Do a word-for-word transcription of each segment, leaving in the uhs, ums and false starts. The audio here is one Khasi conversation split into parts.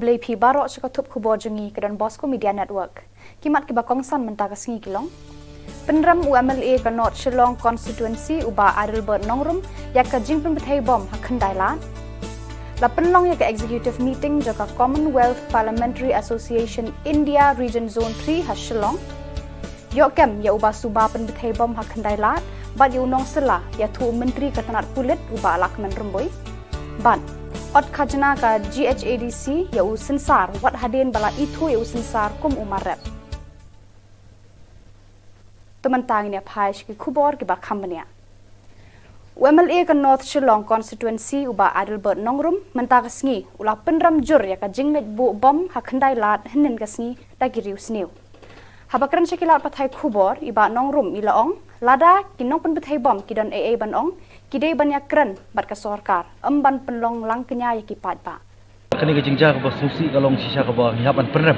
Lei phi baroh sha ka thup khubor jong ngi ka Don Bosco Media Network. Ki mat kiba kongsan mynta ka sngi ki long: Pynrem u M L A ka North Shillong Constituency u Bah Adelbert Nongrum ïa ka jingpynbthei bom ha Khyndai Lad. La pynlong ïa ka executive meeting jong ka Commonwealth Parliamentary Association India Region Zone three ha Shillong. Ïoh kem ïa u ba suba pynbthei bom ha Khyndai Lad bad ïa u nongsylla ïathuh u Myntri ka tnat pulit u Bah Lahkmen Rymbui. Bad ot khajna ka G H A D C ïa u synsar wat hadien ba la ithuh ïa u synsar kum u mar rep. To mynta ngin ïa phai sha ki khubor kiba kham bniah. U M L A ka North Shillong Constituency u Bah Adelbert Nongrum mynta ka sngi u la pynrem jur ïa ka jingleit buh bom ha Khyndai Lad hynnin ka sngi da ki riewsniew. Haba kren sha ki lad pathai khubor, i Bah Nongrum i la ong, lada ki nongpynbthei bom ki don ei ei ban ong, ki dei ban ïakren bad ka sorkar, ym ban pynlong langkñia ïa ki paidbah. Kane ka jingjia kaba sngewsih ka long shisha kaba ngi hap ban pynrem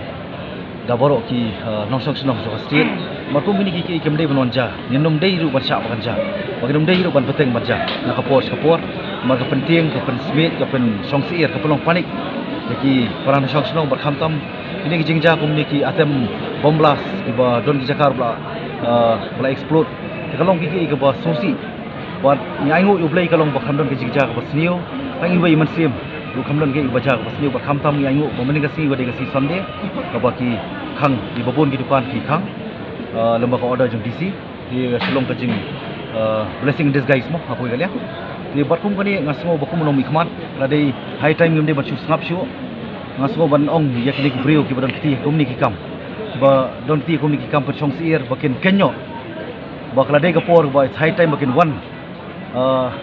da baroh ki, eh, nongshong shnong jong ka state. Namar kum kine ki, ki, kim dei ban wan jia, ngin ym dei ruh ban shah ba kan jia, ba kin ym dei ruh ban bteng ban jia na ka por sha ka por. Namar ka pyntieng, ka pynsmiej, ka pynshong syier, ka pynlong panic ïa ki para nongshong shnong bad khamtam kine ki jingjia kum kine ki attempt bomb blast kiba don ki jaka ba la, eh, ba la explode. Te ka long ki, ki, kaba sngewsih. Bad ngi ainguh ïa U Blei ka long ba kham don ka jingjia kaba sniew. Tang iwei i mynsiem ruh kham don ka jia kaba sniew, bad khamtam ngi ainguh ba mynne ka sngi ka dei ka sngi Sunday kaba ki khang, kiba bun ki dukan ki khang, ah, lem bad ka order jong D C. Te ka long ka jing, ah, blessing in disguise mo, ha kawei ka liang. Te bad kum kane nga sngew ba kum u nongmihkhmat, la dei high time ngim dei ban shu sngap shuh. Nga sngew ban ong ïa kine ki briew kiba don kti kum kine ki kam, ba don kti kum kine ki kam pynshong syier, ba kin kynnoh ba ka la dei ka por ba it's high time ba kin wan, ah,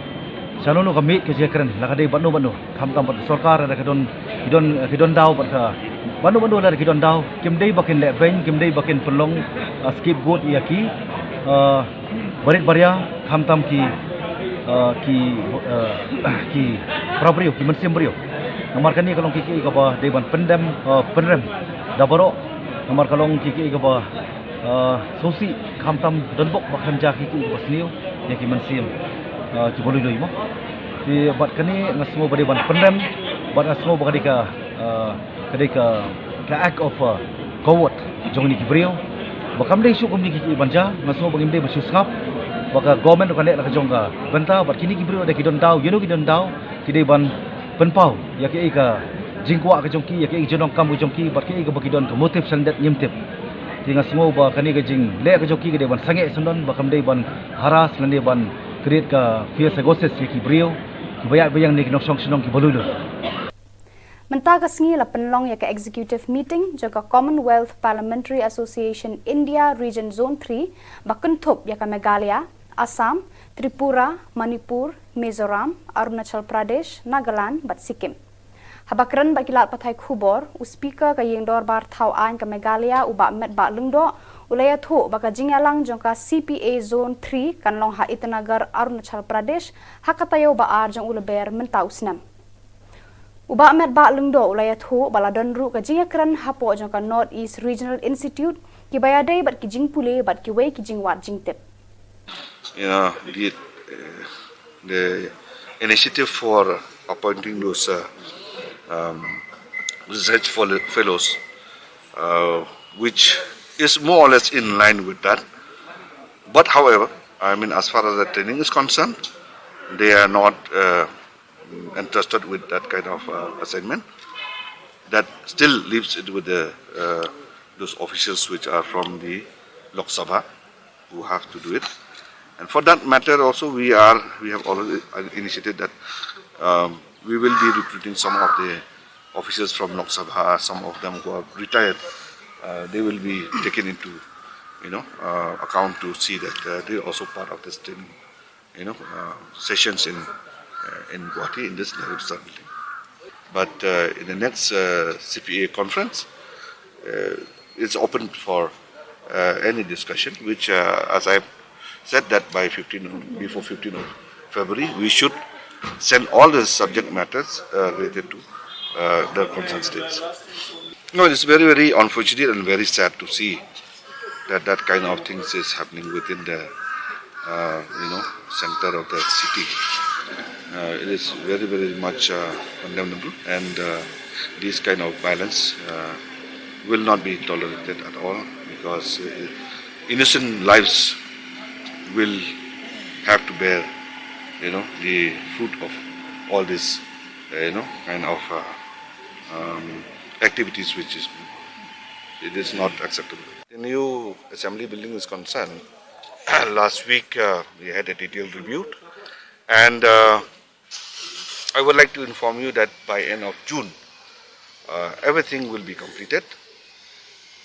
shano shano ka miej ka jingkren, la ka dei bad no bad no, khamtam bad ka sorkar, la ka don, ki don, ki don daw bad ka, bad no bad no la ki don daw, kim dei ba kin leh beiñ, kim dei ba kin pynlong, ah, scapegoat ïa ki, ah, barit baria, khamtam ki, ah, ki, ah, ki para briew, ki mynsiem briew. Namar kane ka long ki, ki kaba dei ban pyndem, ah, pynrem da baroh. Namar ka long ki, ki kaba, ah, sngewsih, khamtam don bok ba khlem jia ki, ki kaba sniew ïa ki mynsiem, ah, kiba lui lui mo. Te bad kane nga sngew ba dei ban pynrem, bad nga sngew ba ka dei ka, ah, ka dei ka, ka act of, ah, coward jong kine ki briew. Ba kam dei shuh kum kine ki, ki ban jia, nga sngew ba ngim dei ban shu sngap. Ba ka government ruh kan leh la ka jong ka bynta, bad kine ki briew da ki don daw, ïa no ki don daw, ki dei ban pynpaw ïa kaei ka jingkwah ka jong ki, ïa kaei ka jingdonkam ka jong ki, bad kaei kaba ki don ka motive sha lyndet ngim tip. Te nga sngew ba kane ka jingleh ka jong ki ka dei ban sangeh syndon, ba kam dei ban harass lane ban create ka fear psychosis ïa ki briew kiba ïaid ba ïeng ne ki nongshong shnong kiba lui lui. Mynta ka sngi la pynlong ïa ka executive meeting jong ka Commonwealth Parliamentary Association India Region Zone three ba kynthup ïa ka Meghalaya, Assam, Tripura, Manipur, Mizoram, Arunachal Pradesh, Nagaland bad Sikkim. Haba kren bad ki lad pathai khubor, u Speaker ka Ïing Dorbar Thaw Aiñ ka Meghalaya u Bah Metbah Lyngdoh u la ïathuh ba ka jingïalang jong ka C P A Zone three kan long ha Itanagar, Arunachal Pradesh, ha ka taïew ba ar jong u Lber mynta u snem. U Bah Metbah Lyngdoh u la ïathuh ba la don ruh ka jingïakren hapoh jong ka North East Regional Institute kiba ïadei bad ki jingpule bad kiwei ki jingwad jingtip. You know, the, uh, the initiative for appointing those, uh, um, research fel- fellows, uh, which is more or less in line with that. But however, I mean, as far as the training is concerned, they are not, uh, entrusted with that kind of, uh, assignment. That still leaves it with the, uh, those officials which are from the Lok Sabha who have to do it. And for that matter also, we are, we have already initiated that, um, we will be recruiting some of the officers from Lok Sabha, some of them who have retired. Uh, they will be taken into, you know, uh, account to see that, uh, they are also part of this training, you know, uh, sessions in, uh, in Guwahati in this Nehru Star Building. But, uh, in the next, uh, C P A conference, uh, it's open for, uh, any discussion, which, uh, as I said, that by fifteen, before fifteenth of February, we should send all the subject matters, uh, related to, uh, the concerned states. No, it's very, very unfortunate and very sad to see that that kind of things is happening within the, uh, you know, center of the city. Uh, it is very, very much, uh, condemnable, and, uh, This kind of violence uh, will not be tolerated at all because uh, innocent lives will have to bear, you know, the fruit of all this, uh, you know, kind of uh, um, activities, which is it is not acceptable. The new assembly building is concerned. Last week uh, we had a detailed review, and uh, I would like to inform you that by end of June, uh, everything will be completed.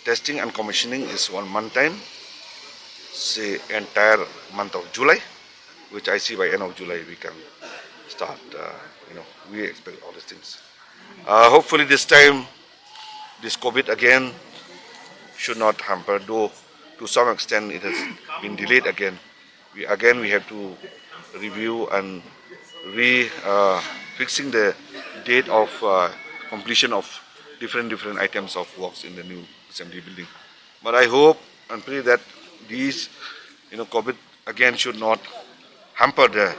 Testing and commissioning is one month time, say entire month of July, which I see by end of July we can start. Uh, you know, we expect all these things. Uh, hopefully this time, this COVID again should not hamper, though to some extent it has been delayed again. We, again, we have to review and re uh, fixing the date of uh, completion of different different items of works in the new assembly building. But I hope and pray that these, you know, COVID again should not hamper the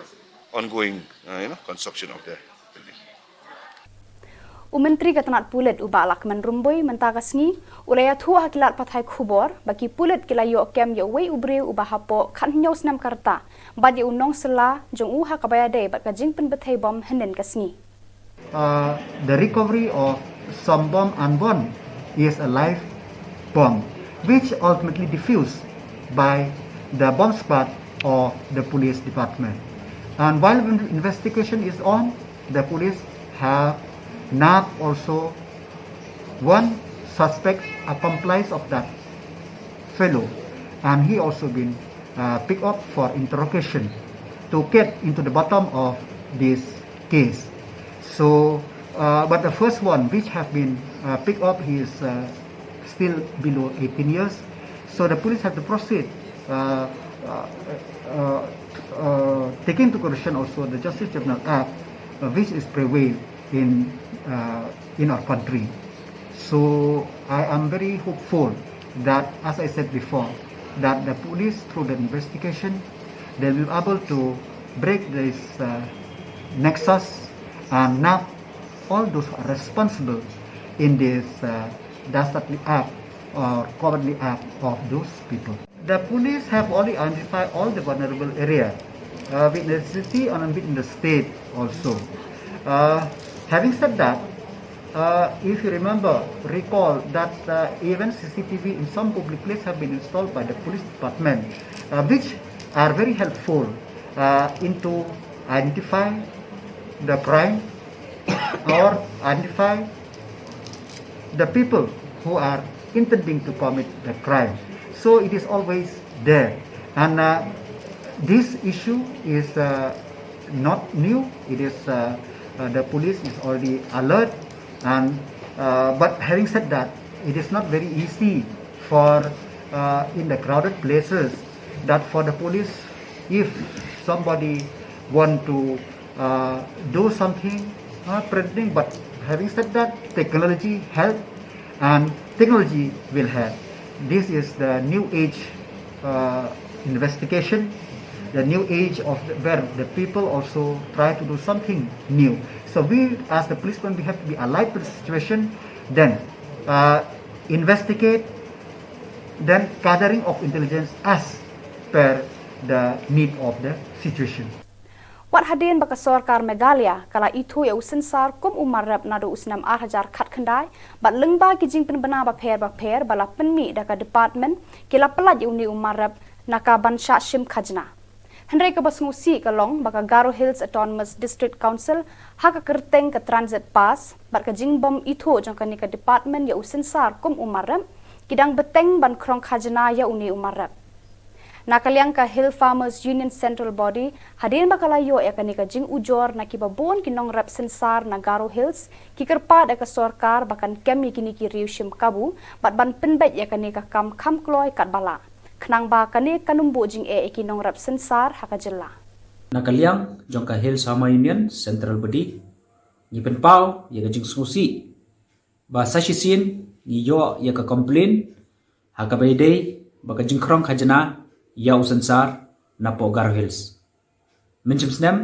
ongoing, uh, you know, construction of the building. U Myntri ka tnat pulit u Bah Lahkmen Rymbui mynta ka sngi u la ïathuh ha ki lad pathai khubor ba ki pulit ki la ïoh kem ïa uwei u briew uba hapoh khathynñiew snem ka rta bad ïa u nongsylla jong u ha kaba ïadei bad ka jingpynbthei bom hynnin ka sngi. Uh, the recovery of some bomb unborn is a live bomb, which ultimately defused by the bomb squad of the police department. And while investigation is on, the police have nabbed also one suspect accomplice of that fellow, and he also been uh, picked up for interrogation to get into the bottom of this case. So, uh, but the first one which have been uh, picked up, he is uh, still below eighteen years. So the police have to proceed uh, uh, uh, uh, taking into consideration also the Justice Juvenile Act, uh, which is prevailed in uh, in our country. So I am very hopeful that, as I said before, that the police, through the investigation, they will be able to break this uh, nexus and nab all those who are responsible in this uh, dastardly act or cowardly act of those people. The police have already identified all the vulnerable area uh, within the city and within the state also. Uh, having said that, uh, if you remember, recall that uh, even C C T V in some public places have been installed by the police department, uh, which are very helpful uh, into identify the crime or identify the people who are intending to commit the crime. So it is always there. And uh, this issue is uh, not new. It is uh, uh, the police is already alert. And uh, but having said that, it is not very easy for uh, in the crowded places that for the police, if somebody want to uh, do something uh, pretending. But having said that, technology help and technology will help. This is the new age uh, investigation, the new age of the, where the people also try to do something new. So we, as the policemen, we have to be alive to the situation, then uh, investigate, then gathering of intelligence as per the need of the situation. Wat hadien ba ka sorkar Meghalaya ka la ithuh ïa u synsar kum u marep naduh u snem ar hajar khatkhyndai bad lyngba ki jingpynbna bapher bapher ba la pynmih da ka department ki la pyllait ïa une u marep na ka ban shah shim khajna. Hynrei kaba sngewsih ka long ba ka Garo Hills Autonomous District Council ha ka kyrteng ka Transit Pass bad ka jingbym ithuh jong kane ka department ïa u synsar kum u marep ki dang bteng ban khrong khajna ïa une u marep. Na ka liang ka Hill Farmers Union Central Body, hadien ba ka la ïoh ïa kane ka jingujor na kiba bun ki nongrep synsar na Garo Hills, ki kyrpad ïa ka sorkar ba kan kem ïa kine ki riew shim kabu bad ban pynbeit ïa kane ka kam kham kloi katba lah. Khnang ba kane kan ym buh jingeh ïa ki nongrep synsar ha ka jylla. Na ka liang jong ka Hill Farmers Union Central Body, ngi pynpaw ïa ka jingsngewsih ba sa shisien ngi ïoh ïa ka complain ha kaba ïadei bad ka jingkhrong khajna ïa u synsar napoh Garo Hills. Mynshem snem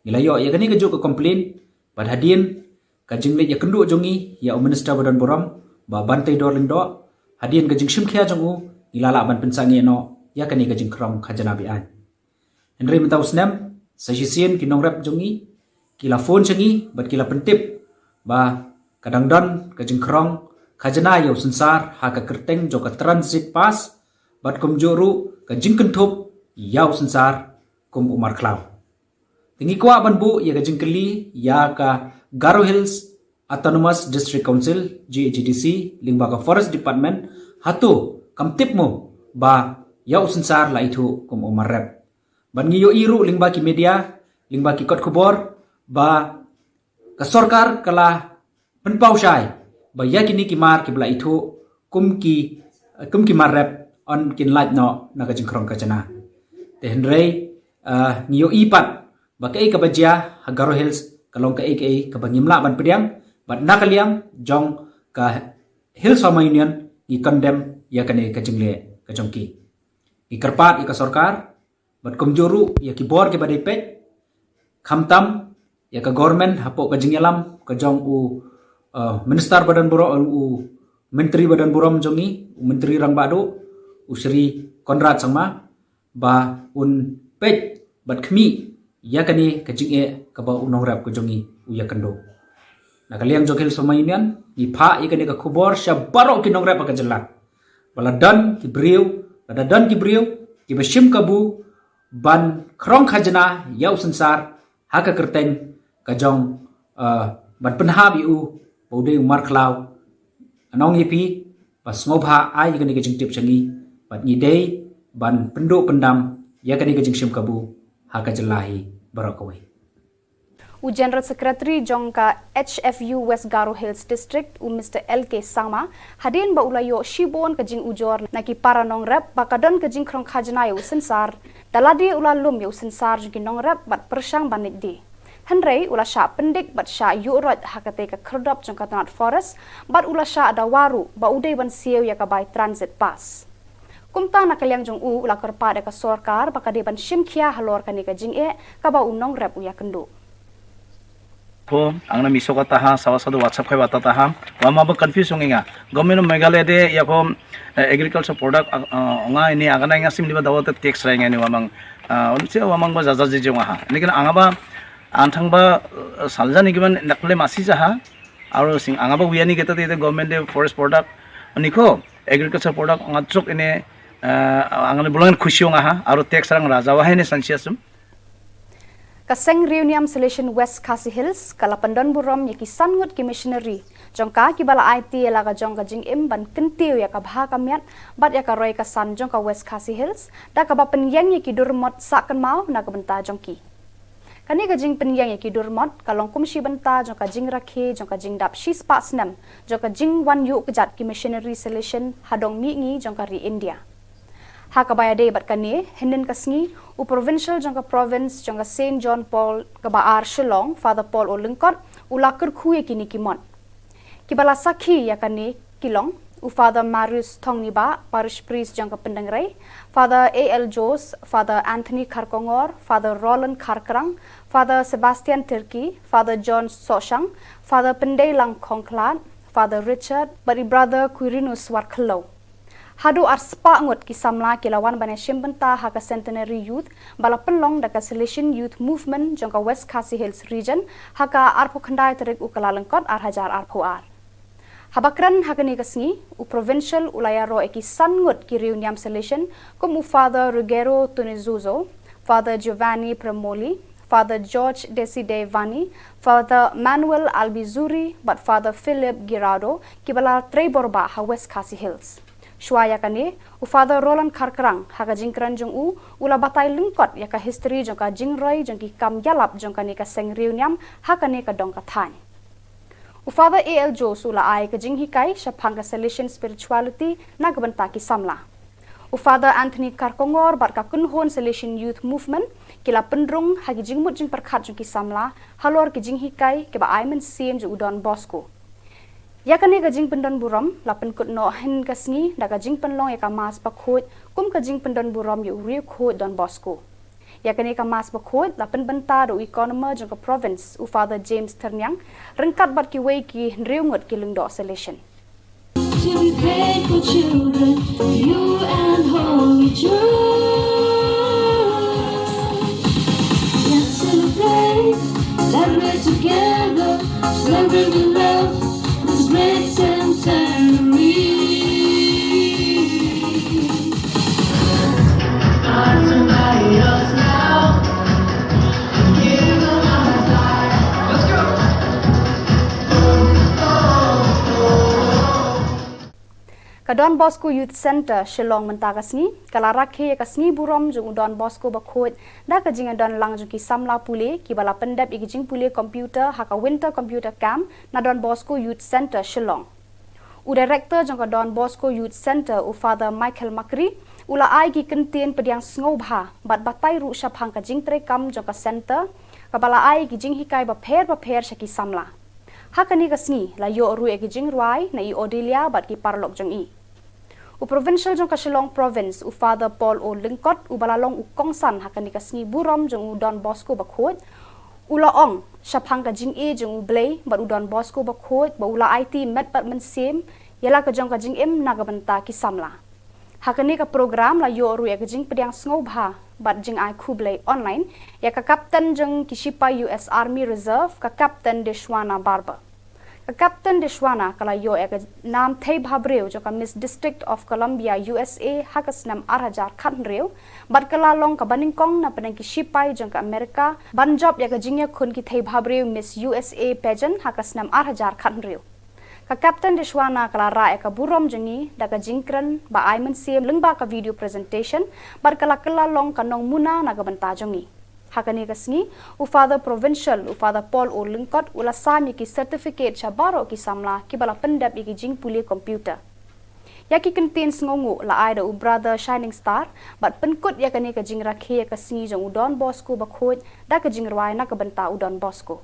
ngi la ïoh ïa kane kajuh ka complain bad hadien ka jingleit ïakynduh jong ngi ïa u Minister ba don burom, Bah Banteidor Lyngdoh, hadien ka jingshim khia jong u, ngi la lah ban pynsangeh noh ïa kane ka jingkhrong khajna be-aiñ. Hynrei mynta u snem, sa shisien ki nongrep jong ngi ki la phone sha ngi bad ki la pyntip ba ka dang don ka jingkhrong khajna ïa u synsar ha ka kyrteng jong ka Transit Pass, bad kumjuh ruh ka jingkynthup ïa u synsar kum u markhlaw. Te ngi kwah ban buh ïa ka jingkylli ïa ka Garo Hills Autonomous District Council, G H A D C, lyngba ka Forest Department, hato kam tip mo ba ïa u synsar la ithuh kum u marrep. Bad ngi ïohi ruh lyngba ki media, lyngba ki kot khubor, ba ka sorkar ka la pynpaw shai ba ïa kine ki mar kiba la ithuh kum ki, kum ki marrep, yn kin lait noh na ka jingkhrong khajna. Te hynrei, eh, ngi ïohi pat ba kaei kaba jia ha Garo Hills ka long kaei kaei kaba ngim lah ban pdiang, bad na ka liang jong ka Hills Farmer Union ngi condemn ïa kane ka jingleh ka jong ki. Ngi kyrpad ïa ka sorkar bad kumjuh ruh ïa ki bor kiba dei peit, khamtam ïa ka government hapoh ka jingïalam ka jong u, uh, minister ba don burom, u myntri ba don burom jong ngi, u Myntri Rangbah Duh, u Shri Conrad Sangma, ba un peit bad khmih ïa kane ka jingeh kaba u nongrep ka jong ngi u ïakynduh. Na ka liang jong ka Hills Farmer Union ngi phah ïa kane ka khubor sha baroh ki nongrep ha ka jylla, ba la don ki briew, la da don ki briew kiba shim kabu ban khrong khajna ïa u synsar ha ka kyrteng ka jong, eh, ban pynhap ïa u ba u dei u markhlaw. Ngan ong ïa phi ba sngewbha ai ïa kane ka jingtip sha ngi, bad ngi dei ban pynduh pyndam ïa kane ka jingshim kabu ha ka jylla hi baroh kawei. U General Secretary jong ka H F U West Garo Hills District, u Mister L K Sangma, hadien ba u la ïoh shibun ka jingujor na ki para nongrep ba ka don ka jingkhrong khajna ïa u synsar, da lade u la lum ïa u synsar jong ki nongrep bad pyrshang ban leit die. Hynrei u la shah pyndik bad shah ïuh roit ha katei ka khyrdop jong ka tnat Forest, bad u la shah dawa ruh ba u dei ban siew ïa ka bai Transit Pass. Kumta na ka liang jong u, u la kyrpad ïa ka sorkar ba ka dei ban shim khia halor kane ka jingeh kaba u nongrep u ïakynduh. Ko, ang na miso ka taha, sawa sadu WhatsApp khai bata taha, wa ma ba confuse ong nga. Government of Meghalaya de ïa ko, eh, agriculture product, ah, ah, nga ini agana nga sim liba dawa te tax rai nga ini wa mang, ah, un se wa mang ba jaja jijong aha. Ini kan anga ba, anthang ba, eh, salja ni giban nakle masi jaha, aro sing anga ba wiani kita te government de forest product, ini ko, agriculture product nga chok ini, eh, anga ni bulangan khushi ong aha, aro tax rang raja wa ini sansiasum. Ka Seng Riewniam Salesian West Khasi Hills ka la pyndon burom ïa ki san ngut ki missionary jong ka kiba la aiti ïa la ka jong ka jingim ban kyntiew ïa ka bha ka miat bad ïa ka roi ka san jong ka West Khasi Hills, da kaba pynïeng ïa ki durmot sah kynmaw na ka bynta jong ki. Kane ka jingpynïeng ïa ki durmot ka long kum shi bynta jong ka jingrakhe jong ka jingdap shispah snem jong ka jingwan ïuh kjat ki missionary Salesian ha dong mihngi jong ka ri India. Ha kaba ïadei bad kane, hynnin ka sngi, u provincial jong ka province jong ka Saint John Paul kaba ar Shillong, Father Paul O Lyngkot, u la kyrkhu ïa kine ki mon. Kiba la sakhi ïa kane ki long u Father Marius Thongniba, parish priest jong ka Pyndengrei, Father A L Joes, Father Anthony Kharkongor, Father Roland Kharkrang, Father Sebastian Tirki, Father John Soshang, Father Pyndeilang Khongkhlad, Father Richard, bad i Brother Quirinus Warkhlou. Haduh arspah ngut ki samla ki la wan ban ïashim bynta ha ka Centenary Youth ba la pynlong da ka Salesian Youth Movement jong ka West Khasi Hills Region ha ka arphew khyndai tarik u Kyllalyngkot ar hajar arphew ar. Haba kren ha kane ka sngi, u provincial u la ïaroh ïa ki san ngut ki riewniam Salesian kum u Father Ruggiero Tunizuzo, Father Giovanni Premoli, Father George Desidevani, Father Manuel Albizuri bad Father Philip Girardo kiba la trei borbah ha West Khasi Hills. Shuwa ïa kane, u Father Roland Kharkrang, ha ka jingkren jong u, u la batai lyngkot ïa ka history jong ka jingroi jong ki kam ïalap jong kane ka seng riewniam ha kane ka dong ka thaiñ. U Father A L Joes u la ai ka jinghikai shaphang ka Salesian spirituality na ka bynta ki samla. U Father Anthony Kharkongor bad ka kynhun Salesian Youth Movement ki la pynrung ha ki jingmut jingpyrkhat jong ki samla halor ki jinghikai kiba ai mynsiem jong u Don Bosco. Ïa kane ka jingpyndon burom la pynkut noh hynnin ka sngi da ka jingpynlong ïa ka Mass Bakhuid kum ka jingpyndon burom ïa u riewkhuid Don Bosco. Ïa kane ka mass bakhuid la pynbynta da u economer jong ka province, u Father James Thyrniang, ryngkat bad kiwei ki hynriew ngut ki lyngdoh Salesian. Ka Don Bosco Youth Centre Shillong mynta ka sngi ka la rakhe ïa ka sngi burom jong u Don Bosco bakhuid da ka jingdon lang jong ki samla pule kiba la pyndep ïa ki jingpule computer ha ka Winter Computer Camp na Don Bosco Youth Centre Shillong. U director jong ka Don Bosco Youth Centre, u Father Michael Makri, u la ai ki kyntien pdiang sngewbha bad batai ruh shaphang ka jingtrei kam jong ka centre kaba la ai ki jinghikai bapher bapher sha ki samla. Ha kane ka sngi la ïoh ruh ïa ki jingrwai na i Odelia bad ki paralok jong i. U provincial jong ka Shillong province, u Father Paul O Lyngkot, uba la long u kongsan ha kane ka sngi burom jong u Don Bosco bakhuid, u la ong shaphang ka jingïeit jong u Blei bad u Don Bosco bakhuid ba u la aiti met bad mynsiem ïa la ka jong ka jingim na ka bynta ki samla. Ha kane ka program la ïoh ruh ïa ka jingpdiang sngewbha bad jingai khublei online ïa ka captain jong ki shipai U S Army Reserve, ka Captain Deshwana Barber. Ka Captain Deshwana ka la ïoh ïa ka nam thei bhabriew jong ka Miss District of Columbia, U S A ha ka snem ar hajar khathynriew bad ka la long kaba nyngkong na pdeng ki shipai jong ka America ban jop ïa ka jingïakhun ki thei bhabriew Miss U S A pageant ha ka snem ar hajar khathynriew. Ka Captain Deshwana ka la rah ïa ka burom jong ngi da ka jingkren ba ai mynsiem lyngba ka video presentation bad ka la kylla long ka nongmuna na ka bynta jong ngi. Ha kane ka sngi, u Father Provincial, u Father Paul O Lyngkot, u la sam ïa ki certificate sha baroh ki samla kiba la pyndep ïa ki jingpule computer. Ïa ki kyntien sngewnguh la ai da u Brother Shining Star bad pynkut ïa kane ka jingrakhe ïa ka sngi jong u Don Bosco bakhuid da ka jingrwai na ka bynta u Don Bosco.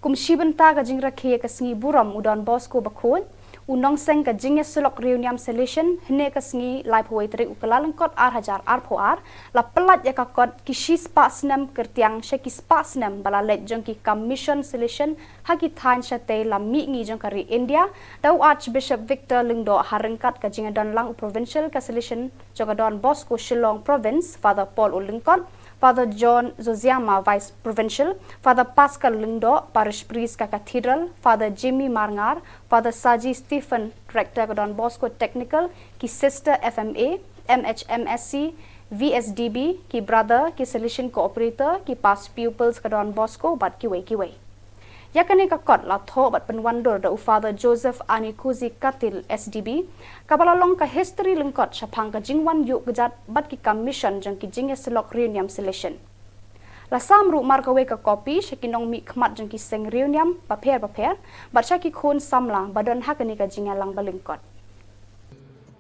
Kum shi bynta ka jingrakhe ïa ka sngi burom u Don Bosco bakhuid, u nongseng ka jingïasyllok riewniam Salesian hynne ka sngi laiphew wei tarik u Kyllalyngkot ar hajar arphew ar la pyllait ïa ka kot ki shispah snem kyrtiang sha ki spah snem ba la leit jong ki kam mission Salesian ha ki thaiñ shatei lam mihngi jong ka ri India da u Archbishop Victor Lyngdoh ha ryngkat ka jingdon lang u provincial ka Salesian jong ka Don Bosco Shillong Province, Father Paul O Lyngkot, Father John Zosiama, Vice Provincial, Father Pascal Lyngdoh, Parish Priest ka Cathedral, Father Jimmy Marngar, Father Saji Stephen, Rector ka Don Bosco Technical, ki Sister F M A, M H M S C, V S D B, ki Brother, ki Salesian Cooperator, ki Past Pupils ka Don Bosco, bad kiwei kiwei. Ïa kane ka kot la thoh bad pynwandur da u Father Joseph Anikuzi Katil S D B, kaba la long ka history lyngkot shaphang ka jingwan ïuh kjat bad ki kam mission jong ki jingïasyllok riewniam Salesian. La sam ruh mar kawei ka kopi sha ki nongmihkhmat jong ki seng riewniam bapher bapher bad sha ki khun samla ba don ha kane ka jingïalang ba lyngkot.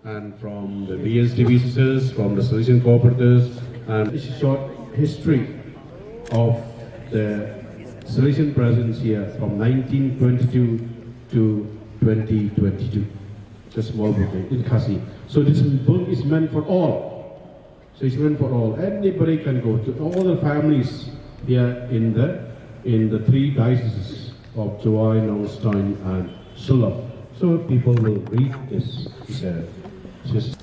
And from the V S D B sisters, from the Salesian Cooperators, and a short history of the Salesian presence here from nineteen twenty-two to twenty twenty-two. It's a small book in Khasi. So this book is meant for all. So it's meant for all. Anybody can go to all the families here in the in the three dioceses of Jowai, Nongstoin, and Shillong. So people will read this. It's a, it's just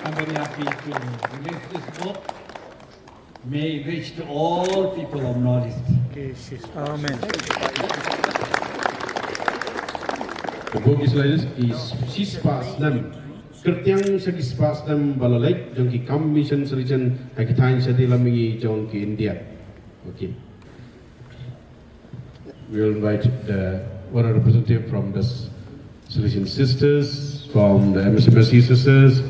I'm very happy to release this book. May it reach to all people of Northeast. Amen. The book is like this, is shispah snem. Kyrtiang sha ki spah snem ba la leit jong ki kam mission Salesian ha ki thaiñ shatei lam mihngi jong ki India. Okay. We'll invite the one representative from the Salesian Sisters, from the M S M S C Sisters,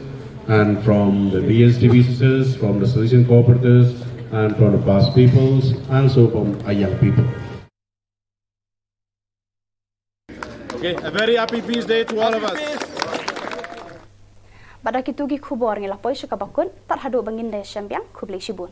and from the V S D B Sisters, from the Salesian Cooperators, and from the Past Peoples, and also from our young people. Okay, a very happy peace day to all of us. Bad da kitu ki khubor ngi la poi sha kaba kut, tad haduh ba ngin da shem biang, khublei shibun.